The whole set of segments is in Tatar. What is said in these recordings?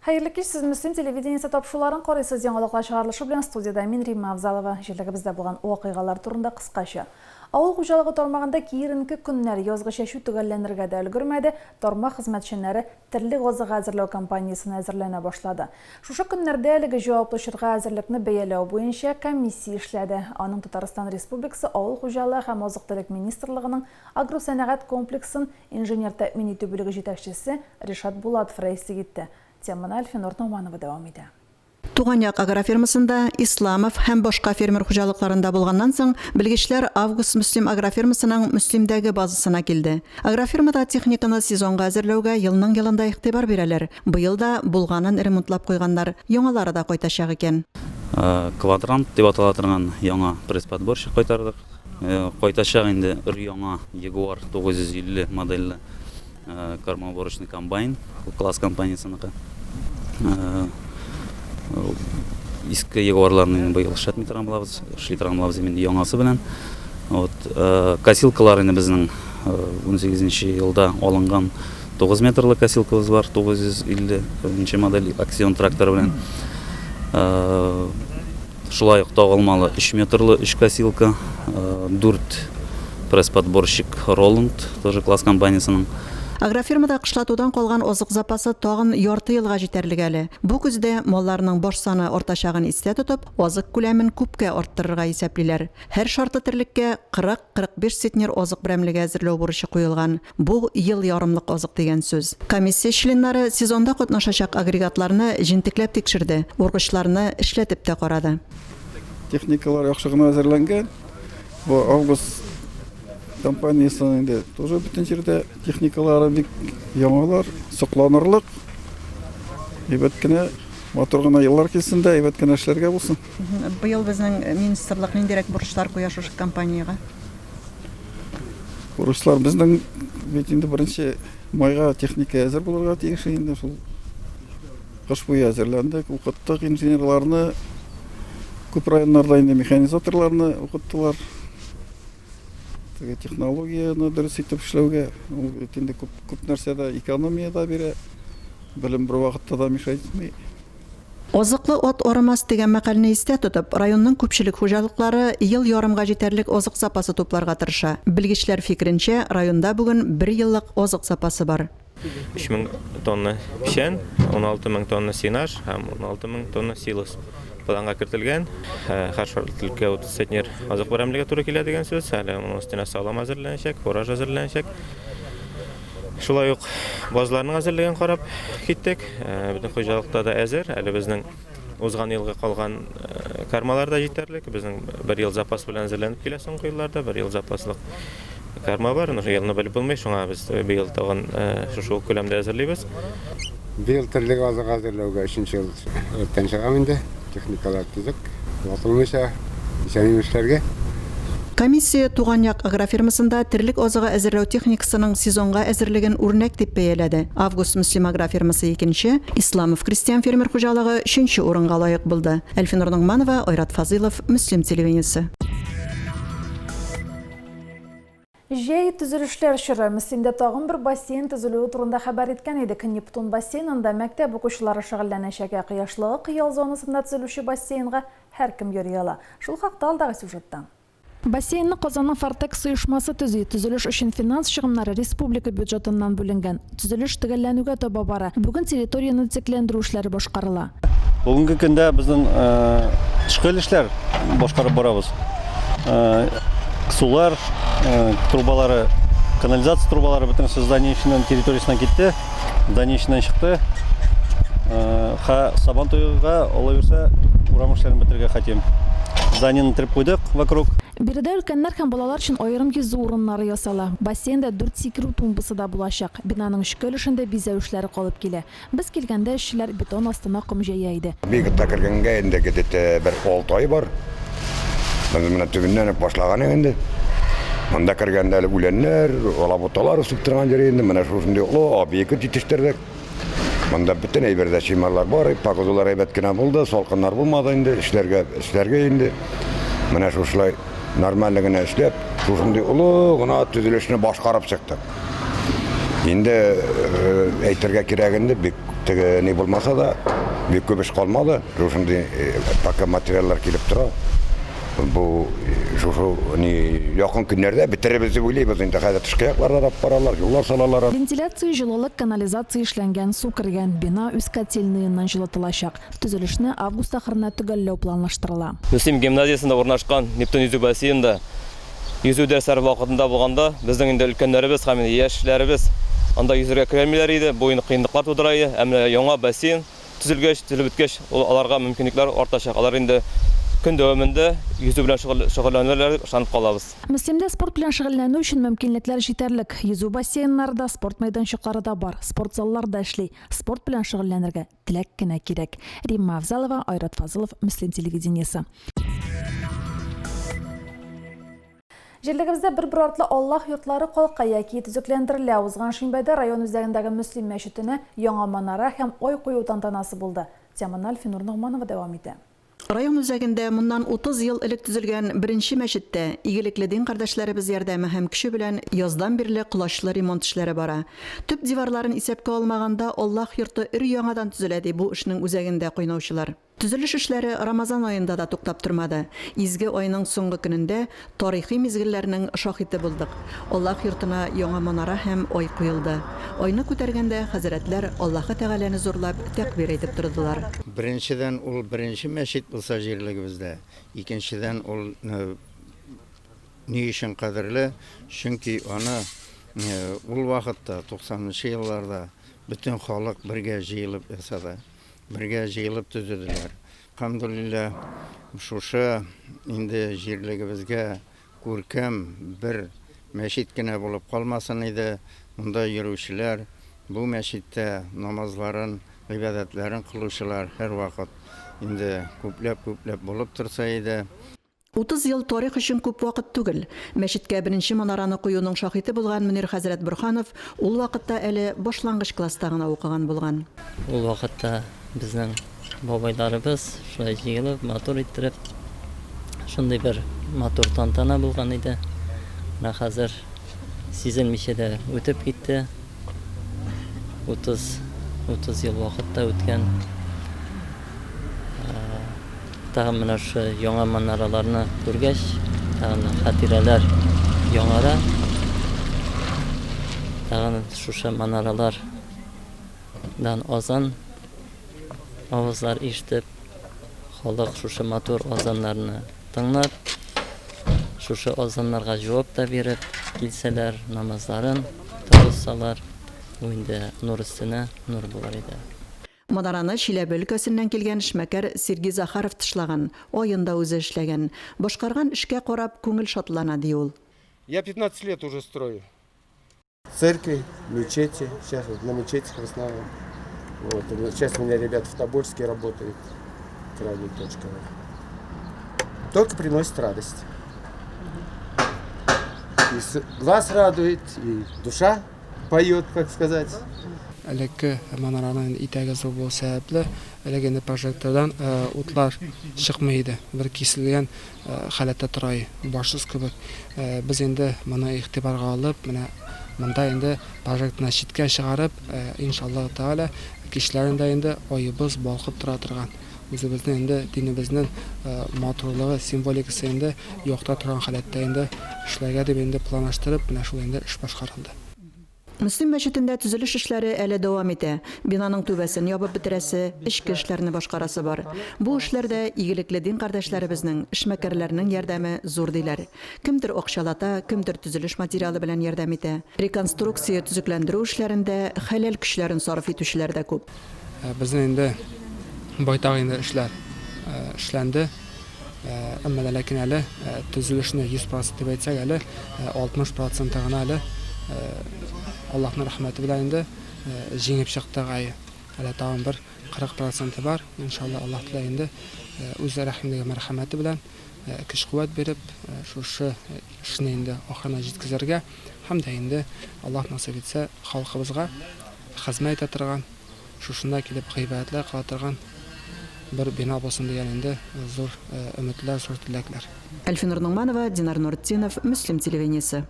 Хәерле кич, сез Мөслим телевидениесе тапшыруларын карыйсыз. Яңалыклар чыгарылышы белән студиядә мин Римма Авзалова. Җирлегебездә булган вакыйгалар турында кыскача. Авыл хуҗалыгы тармагында киеренке көннәр, язгы чәчү төгәлләнергә дә өлгермәде, тармак хезмәтчәннәре терлек азыгы әзерләү кампаниясенә әзерләнә башлады. Шушы көннәрдә әлеге җаваплы чорга әзерлекне бәяләү буенча комиссия эшләде. Аның Татарстан Республикасы Авыл хуҗалыгы һәм азык-төлек министрлыгының агросәнәгать комплексын Инженер тәэмин итү бүлеге җитәкчесе Ришат Булатов рәислек итте. Теманы Әлфинур Ногманова дәвам итә. Туган як агрофирмасында, Исламов һәм башка фермер хуҗалыкларында булганнан соң, белгечләр Август-Мөслим агрофирмасының Мөслимдәге базасына килде. Агрофирмада техниканы сезонга әзерләүгә елның-елында игътибар бирәләр. Быел да булганын ремонтлап куйганнар, яңалары да кайтачак икән. Квадрант дип атала торган яңа пресс-подборщик кайтардык. Кайтачак инде өр-яңа Ягуар 950 модельле кормоуборочный комбайн, Класс компаниясенеке. Иске Ягуарларны инде быел эшләтми торган булабыз, эшли торган булабыз инде яңасы белән. Вот, косилкалар инде безнең 18 елда алынган 9 метрлы косилкабыз бар, 950 нче модель Аксион тракторы белән. Шулай ук тагылмалы өч метрлы өч косилка, дүрт пресс-подборщик Роланд, тоже Класс компаниясенең. Агрофирмада кышлатудан калган азык запасы тагын ярты елга җитәрлек әле. Бу көздә малларның баш саны артачагын истә тотып, азык күләмен күпкә арттырырга исәплиләр. Һәр шартлы терлеккә 40-45 центнер азык берәмлеге әзерләү бурычы куелган. Бу, ел ярымлык азык дигән сүз. Комиссия членнары сезонда катнашачак агрегатларны җентекләп тикшерде, ургычларны эшләтеп тә карады. Техникалар яхшы гына әзерләнгән. Бу Август компаниясенең инде тоже бөтен җирдә техникалары бик яңалар, сокланырлык. Әйбәт кенә, матур гына еллар килсен дә, әйбәт кенә эшләргә булсын. Быел безнең министрлык ниндирәк бурычлар куя шушы компаниягә? Бурычлар безнең бит инде беренче майга техника әзер булырга тиеш инде шул. Кыш буе әзерләндек, укыттык инженерларны. Күп районнарда инде механизаторларны укыттылар. Теге технологияне дөрес итеп эшләүгә, ул бит инде күп, күп нәрсәдә экономия да бирә. Белем бер вакытта да мешать итми. Азыклы ат арымас дигән мәкальне истә тотып, районның күпчелек хуҗалыклары ел ярымга җитәрлек азык запасы тупларга тырыша. Белгечләр фикеренчә, районда бүген бер еллык азык запасы бар. 3000 тонна печән, 16 мең тонна сенаж һәм 16 мең тонна силос планга кертелгән. Һәр шартлыкка 30 центнер азык берәмлеге туры килә дигән сүз. Әле моның өстенә салам әзерләнәчәк, фураж әзерләнәчәк. Шулай ук базларның әзерлеген карап киттек. Э, бөтен хуҗалыкта да әзер. Әле безнең узган елгы калган э, кармалар да җитәрлек. Безнең бер ел запас белән әзерләнеп килә соңгы елларда. Бер ел запаслык карма бар. Но елны белеп булмый, шуңа без быел тагын э, шушы ук күләмдә әзерлибез. Быел терлек азыгы әзерләүгә өченче ел рәттән чыгам инде. Техникалар төзек, ватылмыйча, исән-имин эшләргә. Комиссия Туган як агрофирмасында терлек азыгы әзерләү техникасының сезонга әзерлеген үрнәк дип бәяләде. Август-Мөслим агрофирмасы икенче, Исламов крестьян-фермер хуҗалыгы өченче урынга лаек булды. Әлфинур Ногманова, Айрат Фазыйлов, Мөслим телевидениесе. Җәй, төзелешләр чоры. Мөслимдә тагын бер бассейн төзелүе турында хәбәр иткән идек. Нептун бассейнында мәктәп укучылары шөгыльләнәчәк, ә Кояшлы Ык ял зонасында төзелүче бассейнга һәркем йөри ала. Шул хакта алдагы сюжетта. Бассейнны Казанның Фортэкс оешмасы төзи. Төзелеш өчен финанс чыгымнары республика бюджетыннан бүленгән. Төзелеш төгәлләнүгә таба бара. Бүген территорияне төзекләндерү эшләре башкарыла. Бүгенге көндә безнең тышкы өлешләр башкарып барабыз. Сулар трубалары, канализация трубалары бөтенесе здание эченнән, территориясеннән китте, здание эченнән чыкты. Ха Сабан туйга, Алла бирсә, урам эшләрен бетерергә хотим. Зданиены тереп куйдык вокруг. Биредә өлкәннәр һәм балалар өчен аерым йөзү урыннары ясала. Бассейнда дүрт сикерү тумбасы да булачак. Бинаның эчке өлешендә бизәү эшләре калып килә. Без килгәндә эшчеләр бетон астына ком җәя иде. Объектка кергәнгә инде где-то бер алты ай бар. Без менә төбеннән үк башлаган идек инде. Монда кергәндә әле үләннәр, алабуталар үсеп торган җир инде. Менә шушындый олы объект җитештердек. Монда бөтен әйбер дә чималлар бар, погодалар әйбәт кенә булды, салкыннар булмады инде, эшләргә, эшләргә инде. Менә шушылай нормально генә эшләп, шушындый олы гына төзелешне башкарып чыктык. Инде э, әйтергә кирәк инде, бик теге ни булмаса да, бик күп эш калмады. Шушындый пока материаллар килеп тора. Бу шушы ни якын көннәрдә бетерербез дип уйлыйбыз инде. Хәзер тышкы якларда да баралар, юллар салалар. Вентиляция, җылылык, канализация эшләнгән, су кергән. Бина үз котельныеннан җылытылачак. Төзелешне август ахырына төгәлләү планлаштырыла. Мөслим гимназиясендә урнашкан Нептун йөзү бассейнында йөзү дәресләре вакытында булганда, безнең инде өлкәннәребез һәм инде яшьләребез анда йөзергә керәлмиләр иде, бу инде кыенлыклар тудыра иде. Ә менә яңа бассейн төзелгәч, төзелеп беткәч, ул аларга мөмкинлекләр артачак. Алар инде көн дәвамында йөзү белән шөгыльләнерләр дип ышанып калабыз. Мөслимдә спорт белән шөгыльләнү өчен мөмкинлекләр җитәрлек. Йөзү бассейннары да, спорт мәйданчыклары да бар, спорт заллары да эшли. Спорт белән шөгыльләнергә теләк кенә кирәк. Римма Авзалова, Айрат Фазылов, Мөслим телевидениесе. Җирлегебездә бер-бер артлы Аллаһ йортлары калка яки төзекләндерелә. Узган шимбәдә район үзәгендәге Мөслим мәчетенә яңа манара һәм ай кую тантанасы булды. Теманы Альфинур Ногманова дәвам итә. Район үзәгендә моннан 30 ел элек төзелгән беренче мәчеттә игелекле дин кардәшләребез ярдәме һәм көче белән яздан бирле колачлы ремонт эшләре бара. Төп диварларын исәпкә алмаганда, Аллаһ йорты өр-яңадан төзелә, ди бу эшнең үзәгендә кайнаучылар. Төзелеш эшләре Рамазан аенда да туктап тормады. Изге айның соңгы көнендә тарихи мизгелләрнең шаһиты булдык. Аллаһ йортына яңа манара һәм ай куелды. Айны күтәргәндә хәзрәтләр Аллаһы Тәгаләне зурлап тәкъбир әйтеп тордылар. Беренчедән, ул беренче мәчет булса җирлегебездә, икенчедән, ул ни өчен кадерле, чөнки аны ул вакытта, туксанынчы елларда бөтен халык бергә җыелып ясады. Бергә җыелып төзеделәр. Әлхәмдүлилләһ, шушы инде җирлегебезгә күркәм бер мәчет кенә булып калмасын иде. Монда йөрүчеләр, бу мәчеттә намазларын, гыйбадәтләрен кылучылар һәрвакыт инде күпләп-күпләп булып торса иде. 30 ел тарих өчен күп вакыт түгел. Мәчеткә беренче манараны куюның шаһиты булган Мөнир хәзрәт Борһанов ул вакытта әле башлангыч класста гына укыган булган. Ул вакытта безнең бабайларыбыз шулай җыелып, матур иттереп, шундый бер матур тантана булган иде. Менә хәзер сизелмичә дә үтеп китте. 30, 30 ел вакыт та үткән. Тагын менә шушы яңа манараларны күргәч, тагын хатирәләр яңара. Тагын шушы манаралардан азан авазлар ишетеп, халык шушы матур азаннарны тыңлап, шушы азаннарга җавап та биреп килсәләр, намазларын торгызсалар, бу инде нур өстенә нур булыр иде. Манараны Чиләбе өлкәсеннән килгән эшмәкәр Сергей Захаров тышлаган, аен да үзе эшләгән. Башкарган эшкә карап, күңел шатлана, ди ул. Я 15 лет уже строю. Церкви, мечети, сейчас вот на мечетях в основном. Вот. Сейчас у меня ребята в Тобольске работают, крайняя точка. Только приносит радость. И глаз радует, и душа поет, как сказать. Элекке манараның итәге зур булу сәбәпле, элек инде прожектордан утлар чыкмый иде, бер киселгән халәттә тора иде, башсыз кебек. Без инде моны игътибарга алып, менә монда инде прожекторны читкә чыгарып, иншаллаһу тәгалә, кичләрен дә инде аебыз балкып тора торган, үзебезнең инде динебезнең матурлыгы, символикасы инде якта торган халәттә инде эшләргә дип инде планлаштырып, менә шул инде эш башкарылды. Мөслим мәчетендә төзелеш эшләре әле дәвам итә. Бинаның түбәсен ябып бетерәсе, эчке эшләрне башкарасы бар. Бу эшләрдә игелекле дин кардәшләребезнең, эшмәкәрләрнең ярдәме зур, диләр. Кемдер акчалата, кемдер төзелеш материалы белән ярдәм итә. Реконструкция, төзекләндерү эшләрендә хәләл көчләрен сарыф итүчеләр дә күп. Безнең инде байтак инде эшләр эшләнде. Әмма дә ләкин әле төзелешне 100 процент дип әйтсәк, әле 60 проценты гына әле Аллаһның рәхмәте белән инде җиңеп чыктык. Әйе, әле тагын бер 40 проценты бар. Иншалла, Аллаһ Тәгалә инде үз рәхимлеге, мәрхәмәте белән көч-куәт биреп, шушы эшне инде ахырына җиткезергә һәм дә инде Аллаһ насыйп итсә, халкыбызга хезмәт итә торган Шушында килеп гыйбадәтләр кыла торган бер бина булсын дигән инде зур өметләр, зур теләкләр. Әлфинур Ногманова, Динар Нуретдинов, Мөслим телевидениесе.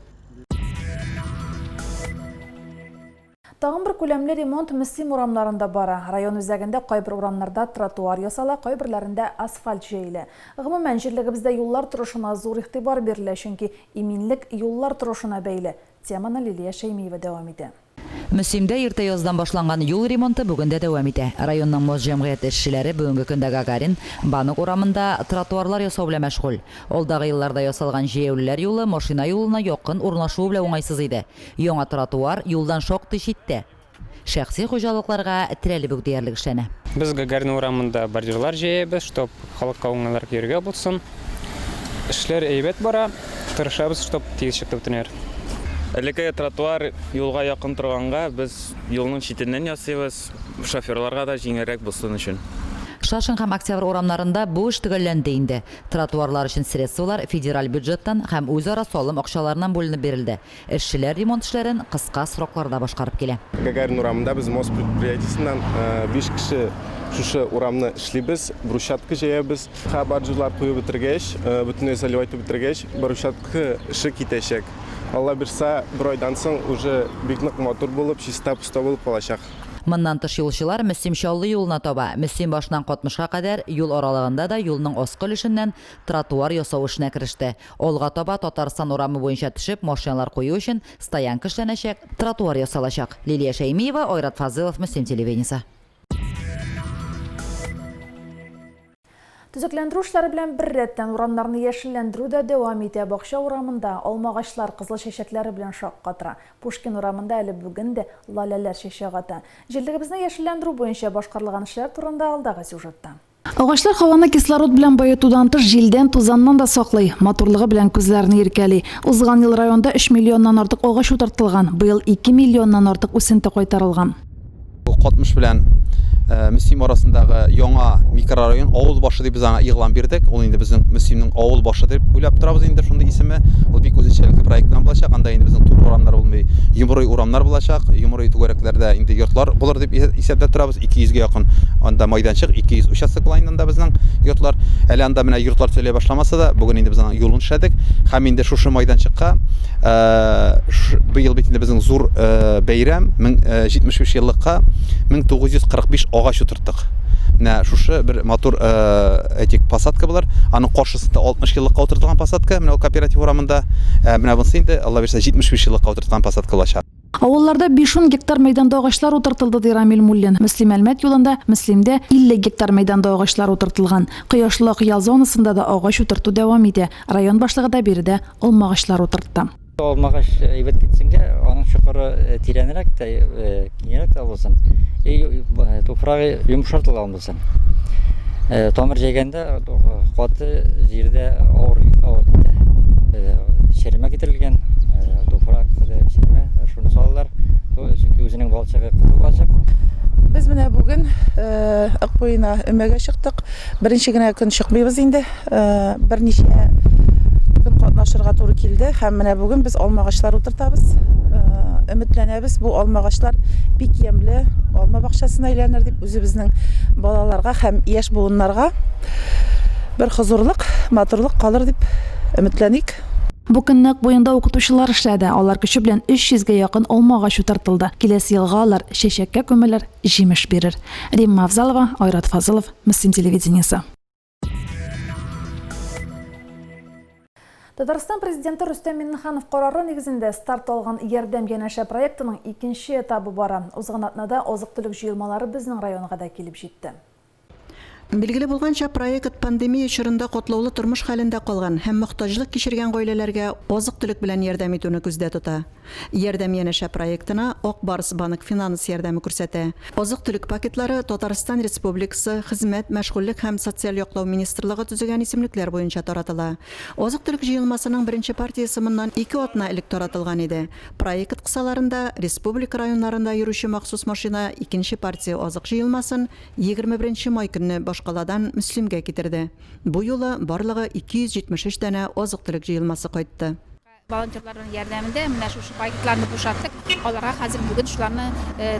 Тагын бер күләмле ремонт Мөслим урамнарында бара. Район үзәгендә кайбер урамнарда тротуар ясала, кайберләрендә асфальт җәелә. Гомумән, җирлегебездә юллар торышына зур игътибар бирелә, чөнки иминлек юллар торышына бәйле. Теманы Лилия Шәймиева дәвам итә. Мөслимдә иртә яздан башланган юл ремонты бүген дә дәвам итә. Районның Мост җәмгыяте эшчеләре бүгенге көндә Гагарин, Банк урамында тротуарлар ясау белән мәшгуль. Алдагы елларда ясалган җәяүлеләр юлы машина юлына якын урнашуы белән уңайсыз иде. Яңа тротуар юлдан шактый читтә. Шәхси хуҗалыкларга терәлеп үк диярлек эшләнә. Без Гагарин урамында бордюрлар җәябез, чтоб халыкка уңайлырак йөрергә булсын. Эшләр әйбәт бара, тырышабыз, чтоб тиз чыгып бөтеннәр. Элеккеге тротуар юлга якын торганга, без юлның читеннән ясыйбыз, шоферларга да җиңелрәк булсын өчен. Шашин һәм Октябрь урамнарында бу эш төгәлләнде инде. Тротуарлар өчен средстволар федераль бюджеттан һәм үзара салым акчаларыннан бүленеп бирелде. Эшчеләр ремонт эшләрен кыска срокларда башкарып килә. Гагарин урамында без Мост предприятиесеннән биш кеше шушы урамны эшлибез, брусчатка җәябез. Ха баржалар куеп бетергәч, бөтенләй заливать итеп бетергәч, брусчатка эше китәчәк. Алла бирса, бер айдан соң уже бик нык матур булып, чиста-пуста булып калачак. Моннан тыш юлчылар Мөслим-Чаллы юлына таба, Мөслим башыннан Катмышка кадәр юл аралыгында да юлның аскы өлешеннән тротуар ясау эшенә кереште. Алга таба Татарстан урамы буенча төшеп машиналар кую өчен стоянка эшләнәчәк, тротуар ясалачак. Лилия Шәймиева, Айрат Фазылов, Мөслим телевидениесе. Төзекләндерү эшләре белән беррәттән урамнарны яшелләндерү дә дәвам итә. Бакча урамында алмагачлар кызыл чәчәкләре белән шаккатыра. Пушкин урамында әле бүген дә лаләләр чәчәк ата. Җирлегебезне яшелләндерү буенча башкарылган эшләр турында алдагы сюжетта. Агачлар һаваны кислород белән баетудан тыш, җилдән, тузаннан да саклый, матурлыгы белән күзләрне иркәли. Узган ел районда өч миллионнан артык агач утыртылган, быел ике миллионнан артык үсенте кайтарылган. Бу Катмыш белән Мөслим арасындагы яңа микрорайон Авыл башы дип без аңа игълан бирдек. Ул инде безнең Мөслимнең авыл башы дип уйлап торабыз инде шундый исеме. Ул бик үзенчәлекле проект белән булачак. Анда инде безнең туры урамнар булмый, йомрый урамнар булачак. Йомрый түгәрәкләрдә инде йортлар булыр дип исәпләп торабыз. 200 гә якын анда майданчык, 200 участок була инде анда безнең йортлар. Әле анда менә йортлар төзелә башламаса да, бүген инде без аның юлын эшләдек. Һәм инде шушы майданчыкка э, быел бит инде безнең зур э, бәйрәм, 75 э, еллыкка 1945 агач утырттык. Менә шушы бер матур, әйтик, посадка булыр. Аның каршысында 60 еллыкка утыртылган посадка, менә ул кооператив урамында. Менә монысы инде, Алла бирсә, 75 еллыкка утырткан посадка булачак. Авылларда биш-ун гектар мәйданда агачлар утыртылды, ди Рамил Муллин. Мөслим-Әлмәт юлында, Мөслимдә 50 гектар мәйданда агачлар утыртылган. Кояшлы Акъял зонасында да агач утырту дәвам итә. Район башлыгы да биредә алмагачлар утыртты. Алмагач әйбәт китсенгә, аның чокыры тирәнрәк тә, киңрәк тә булсын, и туфрагы йомшартылган булсын. Тамыр җәйгәндә каты җирдә авыр авыр китә. Черемә китерелгән, туфрак, черемә, шуны салалар. Чөнки үзенең балчыгы кызыл балчык. Без менә бүген Ык буена өмәгә чыктык. Беренче генә көн чыкмыйбыз инде. Берничә көн катнашырга туры килде һәм менә бүген без алмагачлар утыртабыз. Өметләнәбез, бу алмагачлар бик ямьле алма бакчасына әйләнер дип үзебезнең балаларга һәм яшь буыннарга бер хозурлык, матурлык калыр дип өметләник. Бу көнне Ык буенда укытучылар эшләде. Алар көче белән 300 гә якын алмагач утыртылды. Киләсе елга алар чәчәккә күмелер, җимеш бирер. Римма Авзалова, Айрат Фазылов, Мөслим телевидениесе. Татарстан Президенты Рөстәм Миңнеханов карары нигезендә старт алган Ярдәм янәшә проектының икенче этабы бара. Узган атнада азык-төлек җыелмалары безнең районга да килеп җитте. Билгеле булганча, проект пандемия чорында катлаулы тормыш хәлендә калган һәм мохтаҗлык кичергән гаиләләргә азык-төлек белән ярдәм итүне күздә тота. Ярдәм янәшә проектына Ак Барс банк финанс ярдәме күрсәтә. Азык-төлек пакетлары Татарстан Республикасы Хезмәт, мәшгульлек һәм социаль яклау министрлыгы төзегән исемлекләр буенча таратыла. Азык-төлек җыелмасының беренче партиясе моннан ике атна элек таратылган иде. Проект кысаларында республика районнарында йөрүче махсус машина икенче партия азык җыелмасын 21 нче май көнне башкаладан Мөслимгә китерде. Бу юлы барлыгы 273 данә азык-төлек җыелмасы кайтты. Волонтерларның ярдәмендә менә шушы пакетларны бушаттык. Аларга хәзер бүген шуларны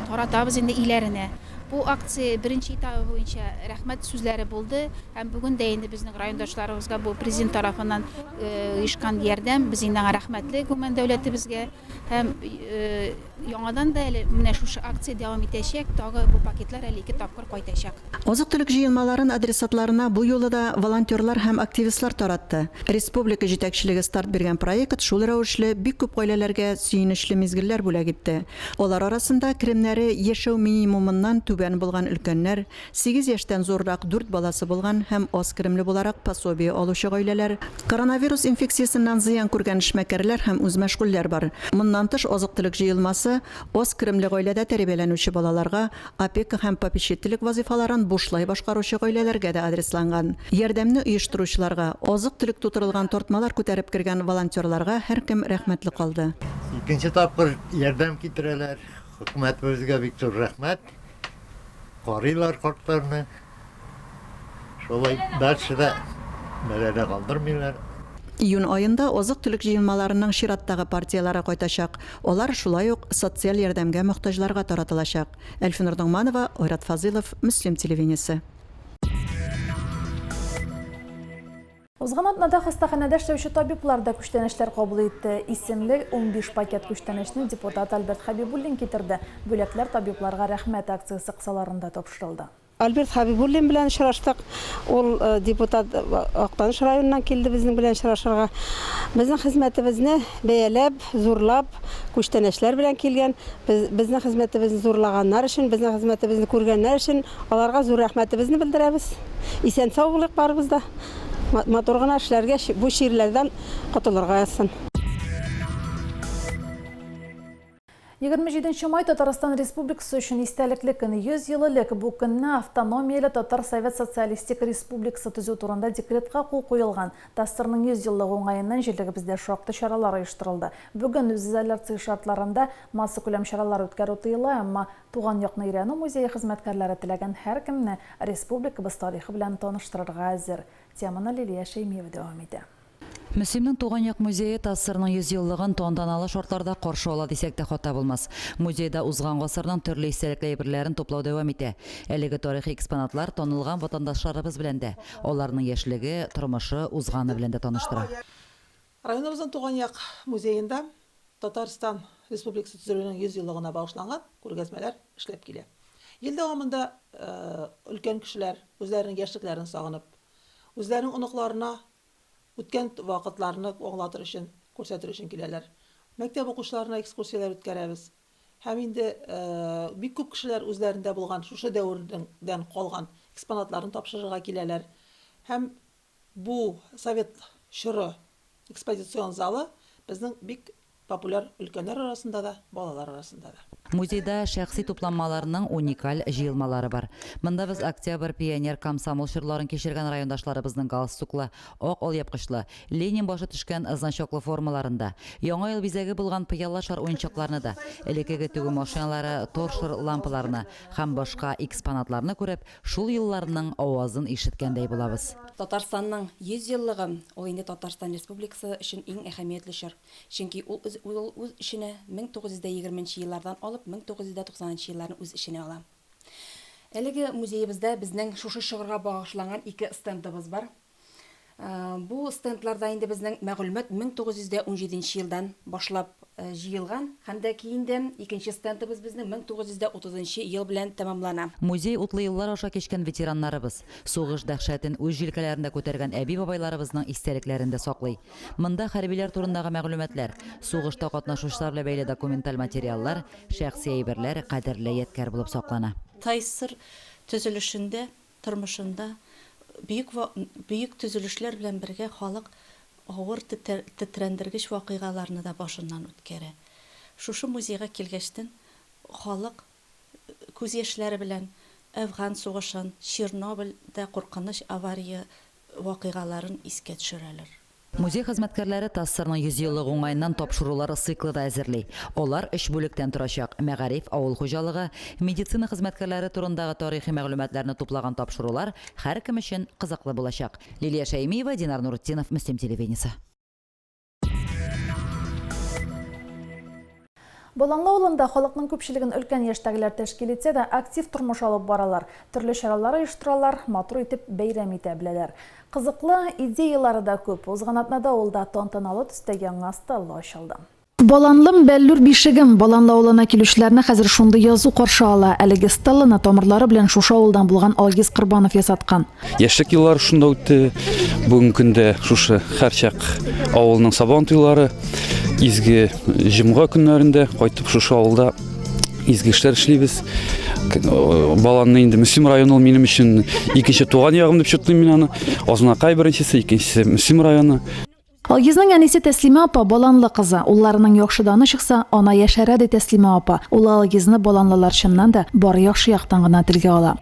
таратабыз инде өйләренә. Бу акция беренче этабы буенча рәхмәт сүзләре булды һәм бүген дә инде безнең райондашларыбызга бу президент тарафыннан оешкан ярдәм, без инде аңа рәхмәтле гомумән дәүләтебезгә һәм яңадан да әле менә шушы акция дәвам итәчәк, тагы бу пакетлар әле ике тапкыр кайтачак. Азык-төлек җыелмаларын адресатларына бу юлы да волонтерлар һәм активистлар таратты. Республика җитәкчелеге старт биргән проект шул рәвешле бик күп гаиләләргә сөенечле мизгелләр бүләк итте. Алар арасында керемнәре яшәү минимумыннан түбән булган өлкәннәр, сигез яшьтән зуррак дүрт баласы булган һәм аз керемле буларак пособие алучы гаиләләр, коронавирус инфекциясеннән зыян күргән эшмәкәрләр һәм үзмәшгульләр бар. Моннан тыш, азык-төлек җыелмасы аз керемле гаиләдә тәрбияләнүче балаларга Опека һәм попечительлек вазыйфаларын бушлай башкаручы гаиләләргә дә адресланган. Ярдәмне оештыручыларга, азык-төлек тутырылган тартмалар күтәреп кергән волонтерларга һәркем рәхмәтле калды. Икенче тапкыр ярдәм китерәләр. Хөкүмәтебезгә бик зур рәхмәт. Карыйлар картларны. Шулай дальше да бәләдә калдырмыйлар. Июнь аенда азык-төлек җыелмаларының чираттагы партияләре кайтачак. Алар шулай ук социаль ярдәмгә мохтаҗларга таратылачак. Әлфинур Ногманова, Айрат Фазыйлов, Мөслим телевидениесе. Узган атнада хастаханәдә эшләүче табиблар да күчтәнәчләр кабул итте. Исемле 15 пакет күчтәнәчне депутат Альберт Хәбибуллин китерде. Бүләкләр табибларга рәхмәт акциясе кысаларында тапшырылды. Альберт Хәбибуллин белән очраштык. Ул депутат Актаныш районыннан килде безнең белән очрашырга. Безнең хезмәтебезне бәяләп, зурлап, күчтәнәчләр белән килгән. Без безнең хезмәтебезне зурлаганнар өчен, безнең хезмәтебезне күргәннәр өчен аларга зур рәхмәтебезне белдерәбез. Исән-сау булыйк барыбыз да. Матур гына эшләргә, бу чирләрдән котылырга язсын. 27 нче май Татарстан Республикасы өчен истәлекле көн. 100 ел элек бу көнне автономияле Татар Совет Социалистик Республикасы төзү турында декретка кул куелган. ТАССРның 100 еллыгы уңаеннан җирлегебездә шактый чаралар оештырылды. Бүген үзизоляция шартларында массакүләм чаралар үткәрү тыела, әмма Туган якны өйрәнү музее хезмәткәрләре теләгән һәркемне республикабыз тарихы белән таныштырырга әзер. Теманы Лилия Шәймиева дәвам итә. Мөслимнең туган як музее ТАССРның 100 еллыгын тантаналы шартларда каршы ала дисәк тә хата булмас. Музейда узган гасырның төрле истәлекле әйберләрен туплау дәвам итә. Әлеге тарихи экспонатлар танылган ватандашларыбыз белән дә, аларның яшьлеге, тормышы, узганы белән дә таныштыра. Районыбызның туган як музеенда Татарстан Республикасы төзелүенең 100 еллыгына багышланган күргәзмәләр эшләп килә. Ел дәвамында өлкән кешеләр үзләренең яшьлекләрен сагынып, үзләренең оныкларына Үткән вакытларны аңлатыр өчен, күрсәтер өчен киләләр. Мәктәп укучыларына экскурсияләр үткәрәбез. Һәм инде бик күп кешеләр үзләрендә булган шушы дәвердән калган экспонатларны тапшырырга киләләр. Һәм бу совет чоры экспозицион залы безнең бик Популяр өлкәннәр арасында да, балалар арасында да. Музейда шәхси тупланмаларның уникаль җыелмалары бар. Монда без Октябрь, Пионер, Комсомол чорларын кичергән райондашларыбызның галстуклы, ак алъяпкычлы, Ленин башы төшкән значоклы формаларын да, Яңа ел бизәге булган пыяла шар уенчыкларны да, элеккеге тегү машиналары, торшер лампаларны һәм башка экспонатларны күреп, шул елларның авазын ишеткәндәй булабыз. Татарстанның 100 еллыгы, ул инде Татарстан Республикасы өчен иң әһәмиятле чор. Чөнки ул үз ул үз эченә 1920 нче еллардан алып 1990 нчы елларны үз эченә ала. Әлеге музеебызда безнең шушы чорга багышланган ике стендыбыз бар. Бу стендларда инде безнең мәгълүмат 1917 нче елдан башлап җыелган һәм дә кейендән икенче стендыбыз безнең 1930 нчы ел белән тәмамлана. Музей утлы еллар аша кичкән ветераннарыбыз, сугыш дәһшәтен үз җилкәләрендә күтәргән әби-бабайларыбызның истәлекләрен дә саклый. Монда хәрбиләр турындагы мәгълүматлар, сугышта катнашучылар белән бәйле документаль материаллар, шәхси әйберләр кадерле ядкәр булып саклана. ТАССР төзелешендә, тормышында бөек бөек төзелешләр белән бергә халык авыр тетрәндергеч вакыйгаларны да башыннан үткәрә. Шушы музейга килгәчтен халык күз яшьләре белән Әфган сугышын, Чернобыльдә куркыныч авария вакыйгаларын искә төшерәләр. Музей хезмәткәрләре ТАССРның 100 еллыгы уңаеннан тапшырулар циклы да әзерли. Алар өч бүлектән торачак, мәгариф, авыл хуҗалыгы, медицина хезмәткәрләре турындагы тарихи мәгълүматларны туплаган тапшырулар һәркем өчен кызыклы булачак. Лилия Шәймиева, Динар Нуртдинов, Мөслим телевидениесе. Баланлы авылында халыкның күпчелеген өлкән яшьтәгеләр тәшкил итсә дә, актив тормыш алып баралар, төрле чаралар оештыралар, матур итеп бәйрәм итә беләләр. Кызыклы идеялары да күп. Узган атнада авылда тантаналы төстә яңа стелла ачылды. Баланлым, бәллүр бишегем! Баланлы авылына килүчеләрне хәзер шундый язу каршы ала. Әлеге стелланы тамырлары белән шушы авылдан булган Алгиз Корбанов ясаткан. Яшьлек еллары шунда үтте. Бүгенге көндә шушы һәрчак авылның сабан туйлары, изге җомга көннәрендә кайтып шушы авылда изге эшләр эшлибез. Баланны инде Мөслим районы ул минем өчен икенче туган ягым дип чутлыйм мин аны. Азнакай беренчесе, икенчесе Мөслим районы. Алгизның әнисе Тәслимә апа Баланлы кызы. Улларының яхшы даны чыкса, ана яшәрә, ди Тәслимә апа. Улы Алгизны баланлылар чыннан да бары яхшы яктан гына телгә ала.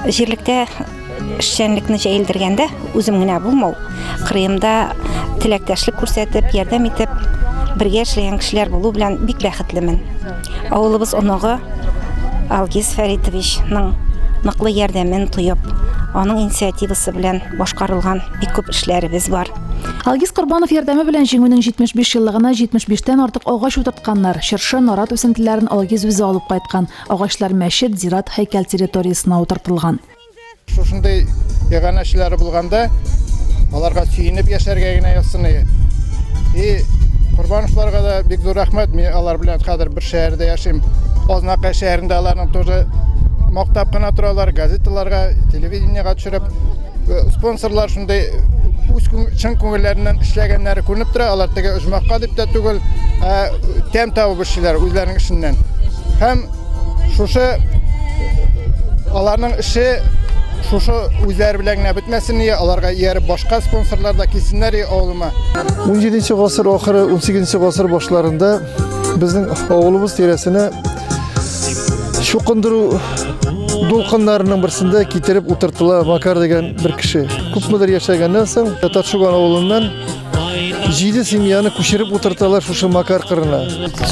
Җирлектә эшчәнлекне җәелдергәндә үзем генә булмау, кырыемда теләктәшлек күрсәтеп, ярдәм итеп, бергә эшләгән кешеләр булу белән бик бәхетлемен. Авылыбыз оныгы Алгиз Фәритовичның ныклы ярдәмен тоеп, аның инициативасы белән башкарылган бик күп эшләребез бар. Алгиз Корбанов ярдәме белән Җиңүнең 75 еллыгына 75 тән артык агач утыртканнар. Чыршы, нарат үсентеләрен Алгиз үзе алып кайткан. Агачлар мәчет, зират, һәйкәл территориясенә утыртылган. Шушындый иганәчеләре булганда, аларга сөенеп яшәргә генә язсын иде. И Корбановларга да бик зур рәхмәт. Мин алар белән хәзер бер шәһәрдә яшим. Азнакай шәһәрендә аларның тоже мактап кына торалар, газеталарга, телевидениегә төшереп. Спонсорлар шундый үз чын күңелләреннән эшләгәннәре күренеп тора. Алар теге оҗмахка дип тә түгел, ә тәм табып эшлиләр үзләренең эшеннән. Һәм шушы аларның эше шушы үзләре белән генә бетмәсен ие, аларга ияреп башка спонсорлар да килсеннәр ие авылыма. 17 гасыр ахыры, 18 гасыр башларында безнең авылыбыз тирәсенә чукындыру дулкыннарының берсендә китереп утыртыла Макар дигән бер кеше. Күпмедер яшәгәннән соң Татшуган авылыннан җиде семьяны күчереп утырталар шушы Макар кырына.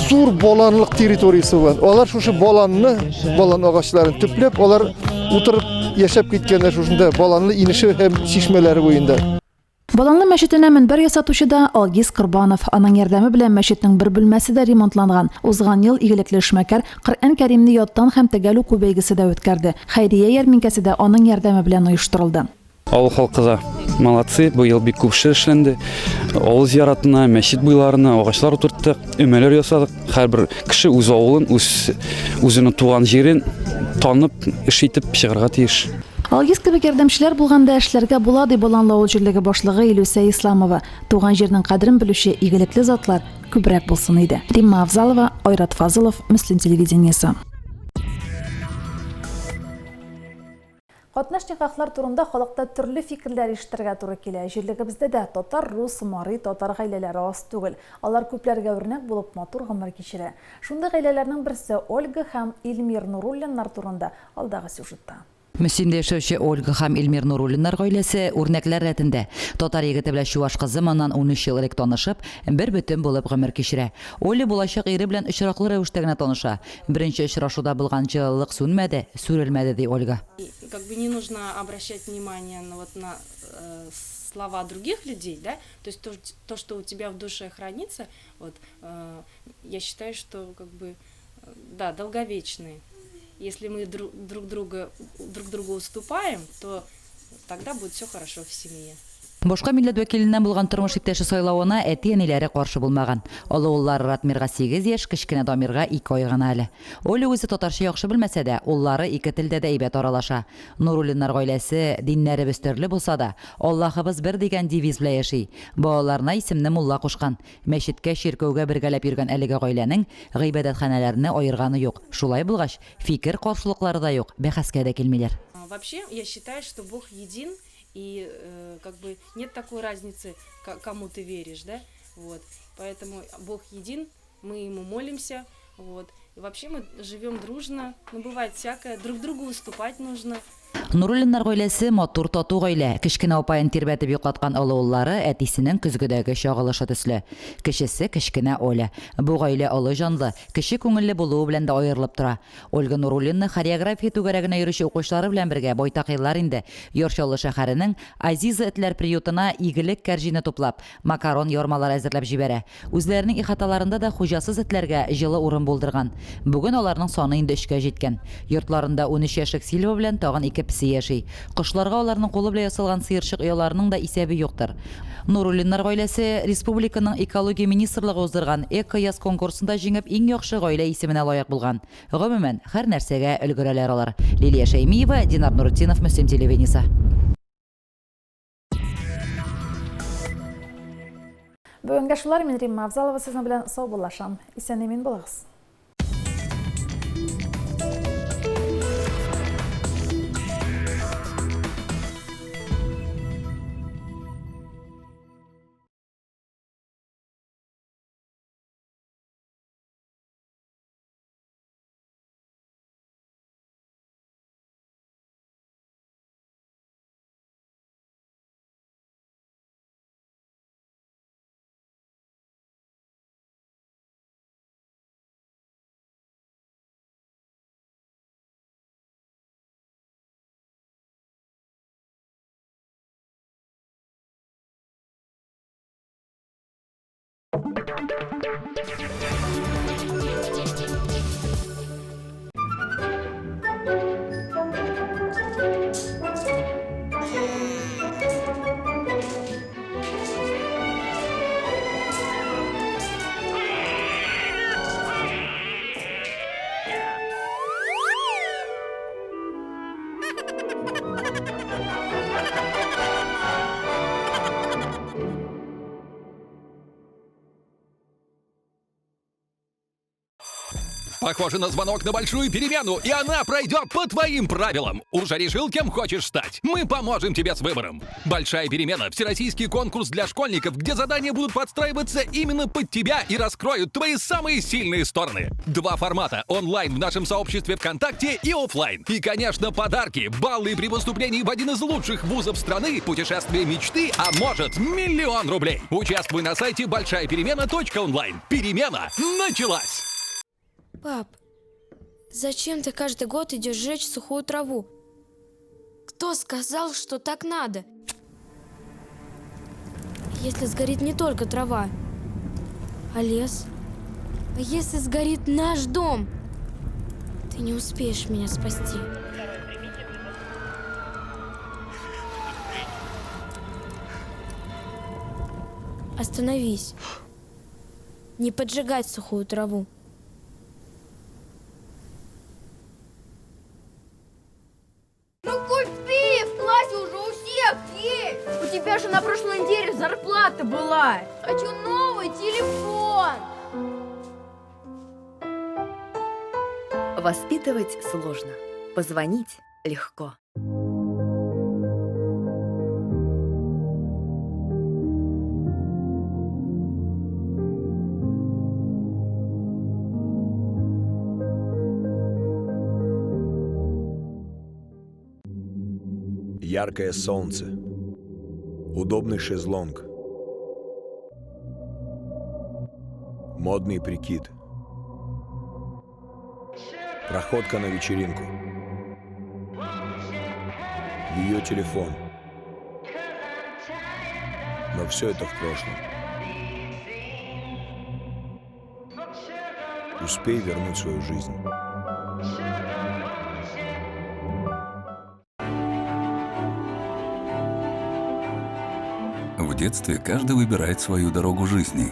Зур баланлык территориясе булган. Алар шушы баланны, балан агачларын төпләп, алар утырып яшәп киткәннәр шушында баланлы инеше һәм чишмәләре буенда. Баланлы мәчетенә мөнбәр ясатучы да Алгиз Корбанов. Аның ярдәме белән мәчетнең бер бүлмәсе дә ремонтланган. Узган ел игелекле эшмәкәр Коръән Кәримне яттан һәм төгәл уку бәйгесе дә үткәрде. Хәйрия ярминкәсе дә аның ярдәме белән оештырылды. Авыл халкы да молодцы, быел бик күп эшләр эшләнде. Авыл зияратына, мәчет буйларына агачлар утырттык, өмәләр ясадык. Һәрбер кеше үз авылын, үз үзенең туган җирен танып, эш итеп чыгарга тиеш. Алгиз кебек ярдәмчеләр булганда эшләргә була, ди Боланлы авыл җирлеге башлыгы Илүсә Исламова. Туган җирнең кадерен белүче игелекле затлар күбрәк булсын иде. Римма Авзалова, Айрат Фазылов, Мөслим телевидениесе. Катнаш никахлар турында халыкта төрле фикерләр ишетергә туры килә. Җирлегебездә дә татар, рус, мари, татар гаиләләре аз түгел. Алар күпләргә үрнәк булып матур гомер кичерә. Шундый гаиләләрнең берсе Ольга һәм Илмир Нуруллиннар турында алдагы сюжетта. Мөслимдә яшәүче Ольга һәм Илмир Нуруллиннар гаиләсе үрнәкләр рәтендә. Татар егете белән чуваш кызы моннан 13 ел элек танышып, бер бөтен булып гомер кичерә. Оля булачак ире белән очраклы рәвештә генә таныша. Беренче очрашуда булган җылылык сүнмәде, сүрелмәде, ди Ольга. Как бы не нужно обращать внимание на вот на слова других людей, да, то есть то, то, что у тебя в душе хранится, вот, я считаю, что как бы, да, долговечные. Если мы друг, друг, друга, друг другу уступаем, то тогда будет все хорошо в семье. Башка милләт вәкиленнән булган тормыш иптәше сайлавына әти-әниләре каршы булмаган. Олы уллары Ратмирга 8 яшь, кечкенә Дамирга 2 ай гына әле. Оля үзе татарча яхшы белмәсә дә, уллары ике телдә дә әйбәт аралаша. Нуруллиннар гаиләсе, диннәребез төрле булса да, Аллаһыбыз бер дигән девиз белән яши. Балаларына исемне мулла кушкан. Мәчеткә, чиркәүгә бергәләп йөргән әлеге гаиләнең гыйбадәтханәләрне аерганы юк. Шулай булгач, фикер каршылыклары да юк, бәхәскә дә килмиләр. Вообще, я считаю, что Бог един, и как бы нет такой разницы, кому ты веришь, да, вот. Поэтому Бог един, мы ему молимся, вот. И вообще мы живем дружно, ну бывает всякое, друг другу уступать нужно. Нуруллиннар гаиләсе матур тату гаилә. Кечкенә апаен тирбәтеп йоклаткан олы уллары әтисенең көзгедәге чагылышы төсле. Кечесе, кечкенә Оля. Бу гаилә олы җанлы, кече күңелле булуы белән дә аерылып тора. Ольга Нуруллина хореография түгәрәгенә йөрүче укучылары белән бергә байтак еллар инде Яр Чаллы шәһәренең Азиза этләр приютына игелек кәрҗине туплап, макарон, ярмалар әзерләп җибәрә. Үзләренең ихаталарында да хуҗасыз этләргә җылы урын булдырган. Бүген аларның саны инде өчкә җиткән. Йортларында 13 яшьлек Сильва белән тагын ике песи яши. Кошларга аларның кулы белән ясалган сыерчык ояларының да исәбе юктыр. Нуруллиннар гаиләсе республиканың Экология министрлыгы уздырган Эко-яз конкурсында җиңеп иң яхшы гаилә исеменә лаек булган. Гомумән, һәр нәрсәгә өлгерәләр алар. Лилия Шәймиева, Динар Нуретдинов, Мөслим телевидениесе. Бүгенгә шулар, мин Римма Авзалова сезнең белән саубуллашам. Исән-имин булыгыз. Похоже на звонок на большую перемену, и она пройдет по твоим правилам. Уже решил, кем хочешь стать? Мы поможем тебе с выбором. Большая перемена – всероссийский конкурс для школьников, где задания будут подстраиваться именно под тебя и раскроют твои самые сильные стороны. Два формата – онлайн в нашем сообществе ВКонтакте и офлайн. И, конечно, подарки, баллы при поступлении в один из лучших вузов страны, путешествие мечты, а может, миллион рублей. Участвуй на сайте большаяперемена.онлайн. Перемена началась! Пап, зачем ты каждый год идешь жечь сухую траву? Кто сказал, что так надо? Если сгорит не только трава, а лес? А если сгорит наш дом? Ты не успеешь меня спасти. Остановись. Не поджигать сухую траву. Ну купи, в классе уже у всех есть. У тебя же на прошлой неделе зарплата была. Хочу новый телефон. Воспитывать сложно, позвонить легко. Яркое солнце. Удобный шезлонг. Модный прикид. Проходка на вечеринку. Ее телефон. Но все это в прошлом. Успей вернуть свою жизнь. В детстве каждый выбирает свою дорогу жизни.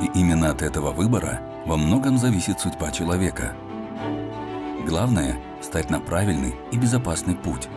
И именно от этого выбора во многом зависит судьба человека. Главное – стать на правильный и безопасный путь.